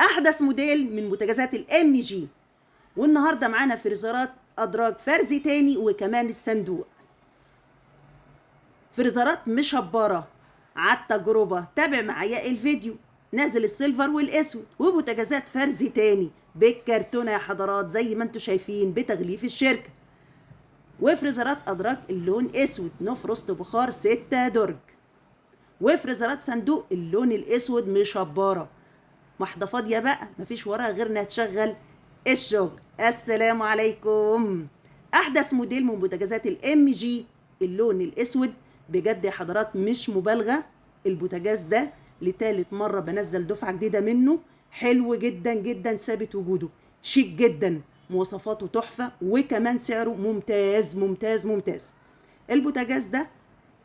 احدث موديل من بوتاجازات ال MG. والنهارده معانا فريزرات ادراج فرز تاني وكمان الصندوق. فريزرات مشبره على التجربة، تابع معايا الفيديو. نازل ال silver والاسود وبوتاجازات فرز تاني بالكرتونه يا حضرات زي ما انتم شايفين بتغليف الشركة. وفريزرات ادراج اللون اسود no frost بخار 6 درج. وفريزرات صندوق اللون الاسود مشبره، محضة فاضية بقى مفيش وراها غير انها تشغل الشغل. السلام عليكم. احدث موديل من بوتاجازات ال MG اللون الاسود، بجد يا حضرات مش مبالغه، البوتاجاز ده لتالت مرة بنزل دفعه جديدة منه، حلو جدا جدا، ثابت وجوده، شيك جدا، مواصفاته تحفة، وكمان سعره ممتاز ممتاز ممتاز. البوتاجاز ده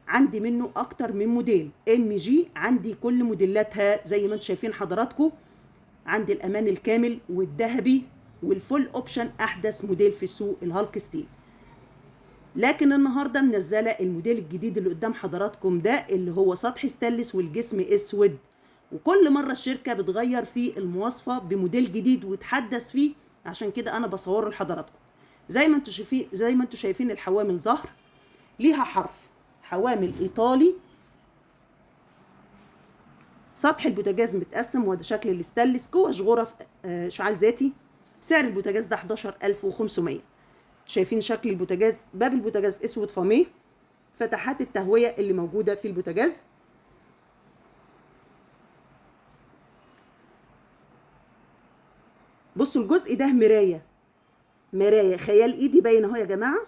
عندي منه اكتر من موديل MG، عندي كل موديلاتها زي ما انتم شايفين حضراتكم. عندي الامان الكامل والذهبي وال full option، احدث موديل في السوق الهالك ستيل. لكن النهارده منزله الموديل الجديد اللي قدام حضراتكم ده، اللي هو سطح ستانلس والجسم اسود. وكل مرة الشركة بتغير فيه المواصفه بموديل جديد وتحدث فيه، عشان كده انا بصورة لحضراتكم. زي ما انتم شايفين الحوامل ظهر ليها حرف، حوامل ايطالي. سطح البوتاجاز متقسم، وده شكل الستانلس، كوش غرف شعال ذاتي. سعر البوتاجاز ده 11500. شايفين شكل البوتاجاز، باب البوتاجاز اسود فاميه، فتحات التهويه اللي موجودة في البوتاجاز. بصوا الجزء ده مراية، مراية خيال ايدي باين اهو يا جماعة،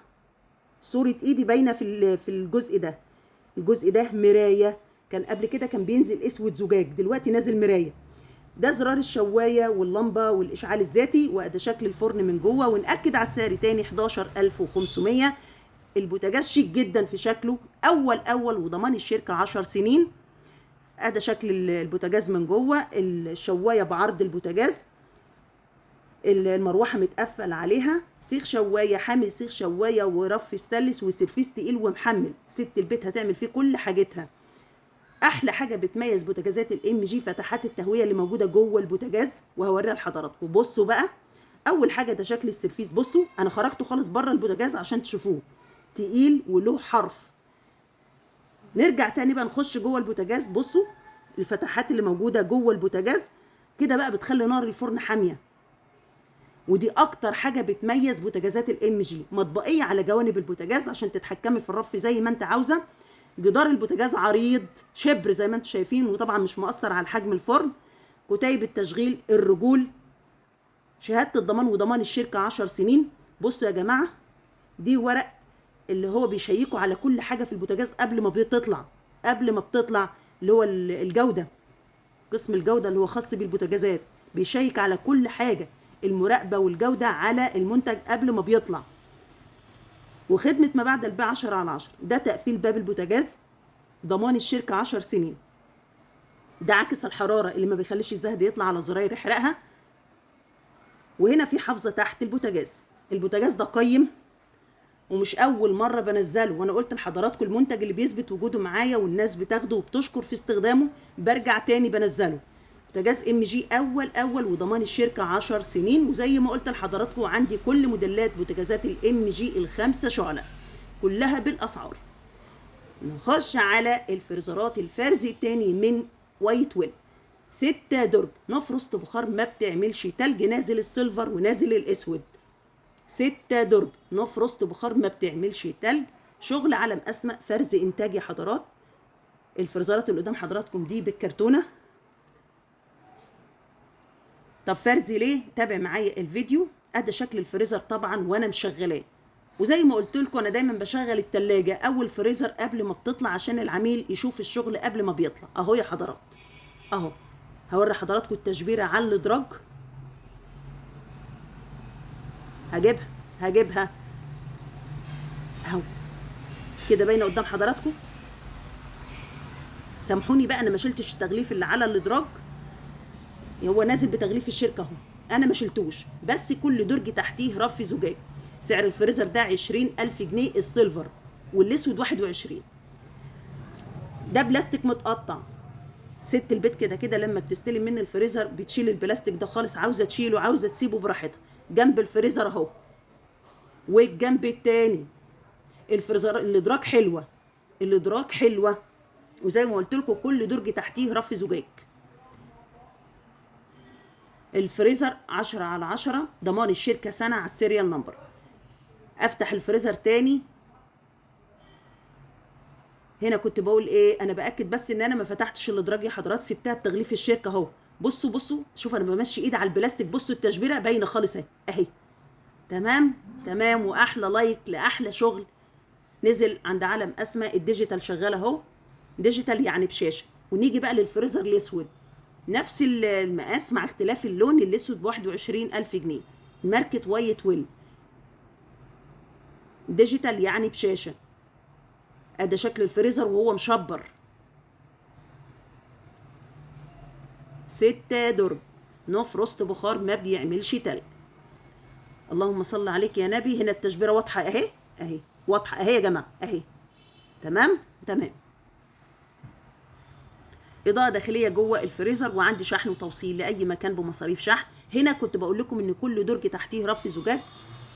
صوره ايدي باينة في الجزء ده. الجزء ده مراية، كان قبل كده كان بينزل اسود زجاج، دلوقتي نازل مراية. ده زرار الشوايه واللمبه والاشعال الذاتي، وده شكل الفرن من جوه. ونأكد على السعر تاني 11500. البوتاجاز شيك جدا في شكله، اول وضمان الشركة 10 سنين. ادي شكل البوتاجاز من جوه، الشوايه بعرض البوتاجاز، المروحة متقفل عليها، سيخ شوايه، حامل سيخ شوايه، ورف ستانلس، وسرفيس تقيل ومحمل. ست البيت هتعمل فيه كل حاجتها. احلى حاجة بتميز بوتاجازات ال MG فتحات التهويه اللي موجودة جوه البوتاجاز، وهوريها لحضراتكم. بصوا بقى، اول حاجة ده شكل السرفيس. بصوا انا خرجته خالص بره البوتاجاز عشان تشوفوه، تقيل وله حرف. نرجع تاني بقى نخش جوه البوتاجاز. بصوا الفتحات اللي موجودة جوه البوتاجاز كده بقى بتخلي نار الفرن حامية، ودي اكتر حاجة بتميز بوتاجازات ال MG. مطبقيه على جوانب البوتاجاز عشان تتحكمي في الرف زي ما انت عاوزه. جدار البوتاجاز عريض شبر زي ما انتم شايفين، وطبعا مش مؤثر على حجم الفرن. كتيب التشغيل، الرجول، شهادة الضمان وضمان الشركة 10 سنين. بصوا يا جماعة، دي ورق اللي هو بيشيكوا على كل حاجة في البوتاجاز قبل ما بتطلع، اللي هو الجودة، قسم الجودة اللي هو خاص بالبوتاجازات، بيشيك على كل حاجة، المراقبة والجودة على المنتج قبل ما بيطلع. وخدمة ما بعد البيع 10 على 10. ده تقفيل باب البوتاجاز، ضمان الشركة 10 سنين. ده عكس الحرارة اللي ما بيخليش الزهد يطلع على زراير يحرقها. وهنا في حافظة تحت البوتاجاز. البوتاجاز ده قيم ومش أول مرة بنزله، وأنا قلت لحضراتكم المنتج اللي بيثبت وجوده معايا والناس بتاخده وبتشكر في استخدامه برجع تاني بنزله. بوتاجاز MG اول وضمان الشركة 10 سنين. وزي ما قلت لحضراتكم عندي كل موديلات بوتاجازات ال MG ال5 شعله كلها بالاسعار. نخش على الفريزرات الفرز الثاني من وايت ويل، 6 درج، no frost بخار، ما بتعملش تلج، نازل ال silver ونازل الاسود. 6 درج، no frost بخار، ما بتعملش تلج، شغل عالم اسماء، فرز انتاج يا حضرات. الفريزرات اللي قدام حضراتكم دي بالكرتونه. طب فرز ليه؟ تابع معايا الفيديو. ادي شكل الفريزر طبعا وانا مشغلاه، وزي ما قلت لكم انا دايما بشغل التلاجة او الفريزر قبل ما بتطلع عشان العميل يشوف الشغل قبل ما بيطلع. اهو يا حضرات، اهو هوري حضراتكم التشبيره على الادراج. هجيبها اهو كده باينة قدام حضراتكم. سامحوني بقى انا ما شلتش التغليف اللي على الادراج، هو نازل بتغليف الشركة اهو، انا ما شلتوش، بس كل درج تحتيه رف زجاج. سعر الفريزر ده 20000 جنيه ال silver، والاسود 21. ده بلاستيك متقطع. ست البيت كده كده لما بتستلم من الفريزر بتشيل البلاستيك ده خالص، عاوزه تشيله عاوزه تسيبه براحتها. جنب الفريزر اهو، والجنب التاني الفريزر الادراج حلوة، الادراج حلوة. وزي ما قلت لكم كل درج تحتيه رف زجاج. الفريزر 10 على 10، ضمان الشركة سنة على ال serial number. افتح الفريزر تاني. هنا كنت بقول ايه، انا باكد بس ان انا ما فتحتش الادراج يا حضرات، سبتها بتغليف الشركة اهو. بصوا بصوا، شوف انا بمشي ايدي على البلاستيك، بصوا التشبيره باينة خالص اهي اهي. تمام تمام. واحلى like لاحلى شغل نزل عند عالم اسماء. ال digital شغال اهو، digital يعني بشاشة. ونيجي بقى للفريزر الاسود، نفس المقاس مع اختلاف اللون. الاسود ب 21000 جنيه، ماركة وايت ويل، digital يعني بشاشة. ادي شكل الفريزر وهو مشبر. 6 درج، no frost، بخار ما بيعملش تلج. اللهم صل عليك يا نبي. هنا التشبيره واضحة اهي اهي، واضحة اهي يا جماعة اهي. تمام تمام. اضاءه داخلية جوه الفريزر، وعندي شحن وتوصيل لاي مكان بمصاريف شحن. هنا كنت بقول لكم ان كل درج تحتيه رف زجاج.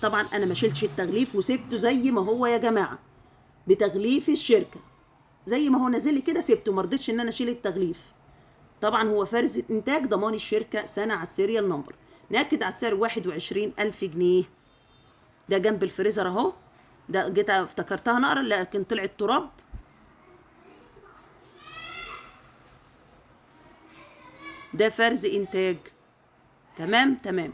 طبعا انا ما شلتش التغليف وسبته زي ما هو يا جماعة، بتغليف الشركة زي ما هو نازل لي كده سبته، ما رضيتش ان انا اشيل التغليف. طبعا هو فرز انتاج، ضمان الشركة سنة على ال serial number. ناكد على السعر 21000 جنيه. ده جنب الفريزر اهو، ده جيت افتكرتها نقره لكن طلعت تراب. ده فرز انتاج. تمام تمام.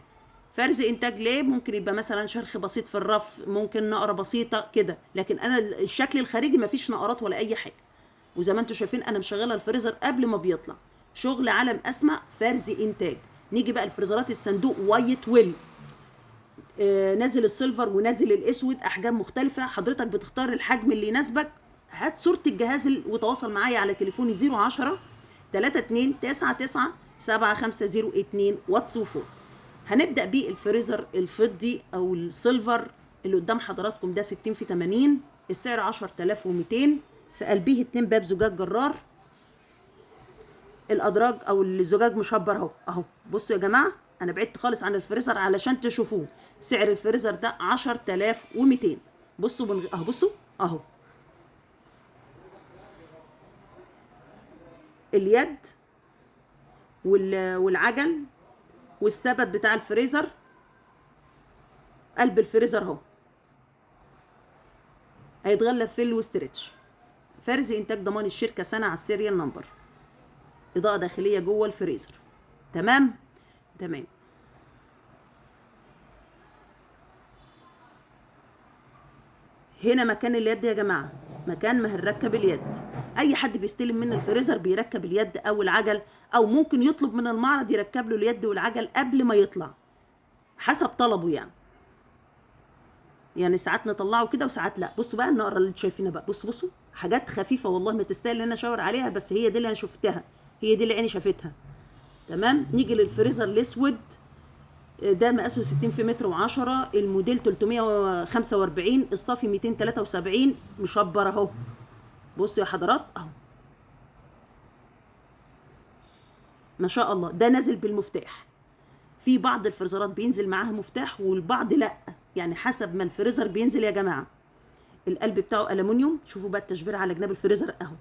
فرز انتاج ليه؟ ممكن يبقى مثلا شرخ بسيط في الرف، ممكن نقره بسيطة كده، لكن انا الشكل الخارجي مفيش نقرات ولا اي حاجة. وزي ما انتم شايفين انا مشغله الفريزر قبل ما بيطلع. شغل عالم اسماء، فرز انتاج. نيجي بقى الفريزرات الصندوق وايت ويل، نازل ال silver ونازل الاسود، احجام مختلفة. حضرتك بتختار الحجم اللي يناسبك. هات صوره الجهاز وتواصل معايا على تليفوني 010 32 99 7502 واتس و phone. هنبدأ بالفريزر الفضي او ال silver اللي قدام حضراتكم ده، 60 في 80، السعر 10200. في قلبية 2 باب زجاج جرار. الادراج او الزجاج مشبر اهو اهو. بصوا يا جماعة، انا بعدت خالص عن الفريزر علشان تشوفوه. سعر الفريزر ده 10200. بصوا اهو، بصوا اهو اليد والعجل والثبت بتاع الفريزر. قلب الفريزر اهو هيتغلف فل و stretch. فرز انتاج، ضمان الشركة سنة على ال serial number. اضاءه داخلية جوه الفريزر. تمام تمام. هنا مكان اليد يا جماعة، مكان ما هنركب اليد. اي حد بيستلم من الفريزر بيركب اليد او العجل، او ممكن يطلب من المعرض يركب له اليد والعجل قبل ما يطلع حسب طلبه. يعني ساعات نطلعه كده وساعات لا. بصوا بقى النقره اللي انتوا شايفينها بقى، بصوا بصوا، حاجات خفيفة والله ما تستاهل ان انا اشاور عليها، بس هي دي اللي انا شفتها، هي دي اللي عيني شافتها. تمام. نيجي للفريزر الاسود، ده مقاسه 60 في متر و10، الموديل 345، الصافي 273، مشبر اهو. بصوا يا حضرات اهو، ما شاء الله. ده نازل بالمفتاح. في بعض الفريزرات بينزل معاها مفتاح والبعض لا، يعني حسب ما الفريزر بينزل يا جماعة. القلب بتاعه ألمونيوم. شوفوا بقى التشبير على جناب الفريزر اهو.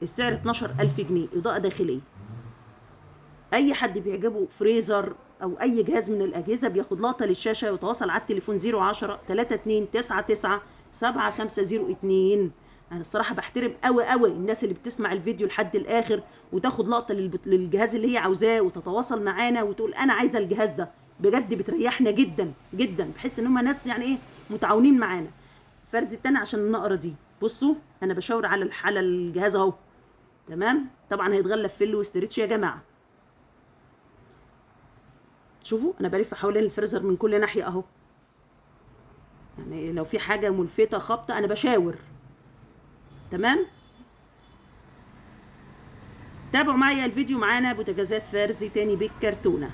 السعر 12000 جنيه، إضاءة داخلية. أي حد بيعجبه فريزر أو أي جهاز من الأجهزة بياخد لقطة للشاشة ويتواصل على التليفون 010 32 99 7502. أنا الصراحة بحترم أوي أوي الناس اللي بتسمع الفيديو لحد الآخر وتاخد لقطة للجهاز اللي هي عاوزاه وتتواصل معانا وتقول أنا عايزة الجهاز ده. بجد بتريحنا جدا جدا، بحس إن هم ناس يعني إيه متعاونين معانا. فرز التاني عشان النقرة دي، بصوا أنا بشاور على الجهاز أهو. تمام. طبعا هيتغلف فل و stretch يا جماعة. شوفوا انا بلف حوالين الفريزر من كل ناحية اهو، يعني لو في حاجة ملفته خبطه انا بشاور. تمام. تابعوا معايا الفيديو، معانا بوتاجازات فرز تاني بالكرتونه.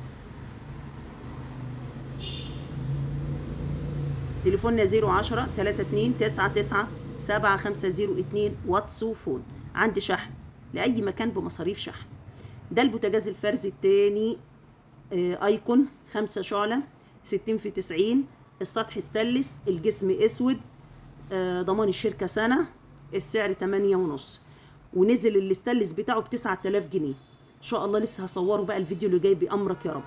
تليفوننا 010 32 99 7502 واتس و phone. عندي شحن لاي مكان بمصاريف شحن. ده البوتاجاز الفرز التاني، ايكون 5 شعله 60 في 90، السطح ستانلس، الجسم اسود، ضمان الشركة سنة، السعر 8.5، ونزل الاستانلس بتاعه ب9000 جنيه. ان شاء الله لسه هصوره بقى الفيديو اللي جاي بامرك يا رب.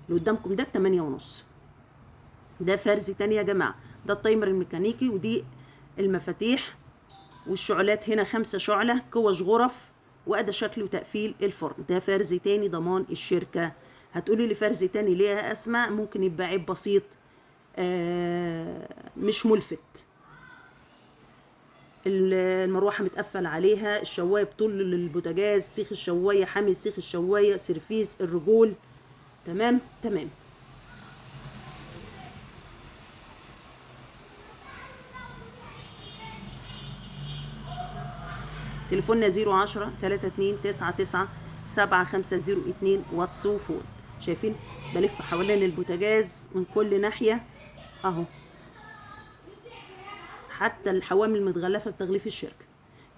اللي قدامكم ده ب8.5. ده فرز تاني يا جماعة. ده ال timer الميكانيكي، ودي المفاتيح، والشعلات هنا 5 شعله، كوش غرف، وادى شكل وتقفيل الفرن. ده فرز تاني ضمان الشركة. هتقولي لي فرز تاني ليه يا اسماء؟ ممكن يبقى عيب بسيط، مش ملفت. المروحة متقفل عليها، الشوايه بطول للبوتاجاز، سيخ الشوايه، حامل سيخ الشوايه، سرفيس الرجول. تمام تمام. تليفوننا 010 32 99 7502 واتس و phone. شايفين بلف حوالين البوتاجاز من كل ناحية اهو، حتى الحوامل متغلفه بتغليف الشركة.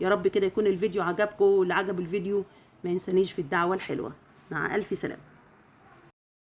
يا رب كده يكون الفيديو عجبكم، واللي عجب الفيديو ما ينسانيش في الدعوة الحلوة. مع الف سلامه.